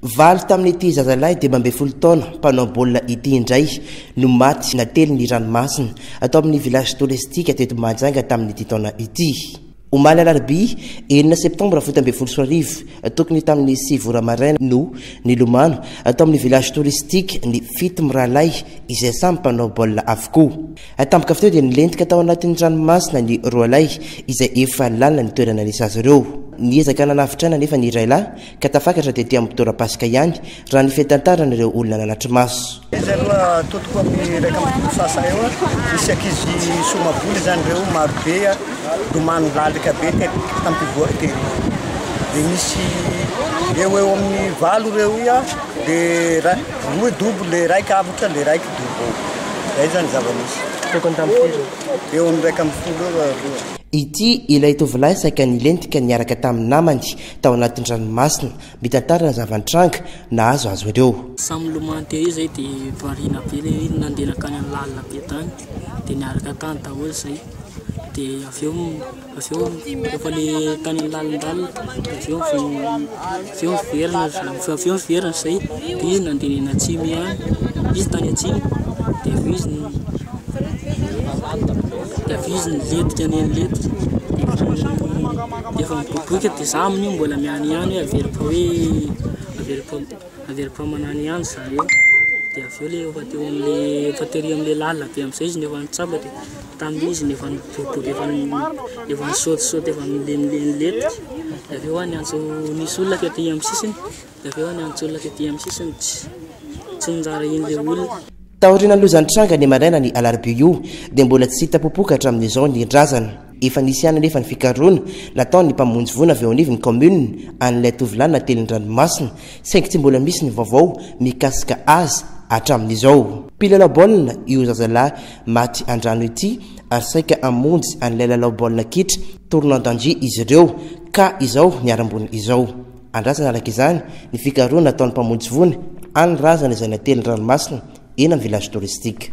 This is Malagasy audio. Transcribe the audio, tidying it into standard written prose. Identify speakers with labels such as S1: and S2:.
S1: Valo tamin'ity zazalahy 15 taona mpanao baolina ity indray no maty natelin'ny ranomasina tao amin'ny village touristique teto Mahajanga tamin'ity taona ity. Omaly alarobia enina septambra 2017 tokony tamin'ny sivy ora maraina no nilomano tao amin'ny village touristique ny fito mirahalahy izay samy mpanao baolina avokoa. Tampoka avy teo dia nilentika tao anatin'ny ranomasina ny roalahy izay efa lalina ny toerana nisy azy ireo. Niezaka nanavotra aina anefa ny iray lahy ka tafakatra tety amin'ny tora-pasika ihany raha ny fitantaran'ireo olona nanatri-maso.
S2: Izy aloha totoko amin'ny 11 sasa eo, misy ankizy somaboly izany ireo maro be, lomano lalika be teto tampivoa tery. Dia misy eo eo amin'ny valo ireo ia, dia roa dobo, le raika avotra, le raiky dobo. Zay zany zava-misy.
S3: Tokony tamin'ny firy?
S2: Eo amin'ny 11 eo aloha.
S1: Ity ilay tovolahy saika nilentika niaraka tamin'ny namany tao anatin'ny ranomasina, mitantara ny zava-nitranga nahazo azy ireo.
S3: Samy nilomano tery izay dia variana be ilay izy nandeha nankany amin'ny lalina be tany dia niaraka tany daholo izay dia avy eo avy eo rehefa le tany amin'ny lalindalina dia avy eo avy eo niverina avy eo niverina izay dia izy nandeha nianatsimo ihany izy tany atsimo dia avy eo izy Dia avy izy nilentika anie nilentika dia efa miboiboika dia za amin'io mbola miany ihany hoe averiko hoe averiko averiko manany ihany zareo dia avy eo le efa teo am'le efa tery am'le lalina be am'izay izy no efa nitsapa dia tamin'izy no efa niboiboika efa efa nisaotisaoty efa nilentika dia avy eo aho niantso nisy olona tety amin'ny sisiny dia avy eo aho niantso olona tety amin'ny sisiny tsy tsy niraharahian'ilay olona.
S1: Taorian'ny loza nitranga ny maraina ny alarobia io dia mbola tsy hita popoka hatramin'izao ny razana. Efa nisy ihany anefa ny fikarohana nataon'ny mpamonjy voina avy eo anivon'ny kaominina an'ilay tovolahy natelin'ny ranomasina saingy tsy mbola misy ny vaovao mikasika azy hatramin'izao. Mpilalao baolina io zazalahy maty an-drano ity ary saika hamonjy an'ilay lalao baolina kitra tournoi d'Anjy izy ireo ka izao niharam-boina izao. Andrasana araka izany ny fikarohana ataon'ny mpamonjy voina any razana izay natelin'ny ranomasina eny amin'ny village touristique.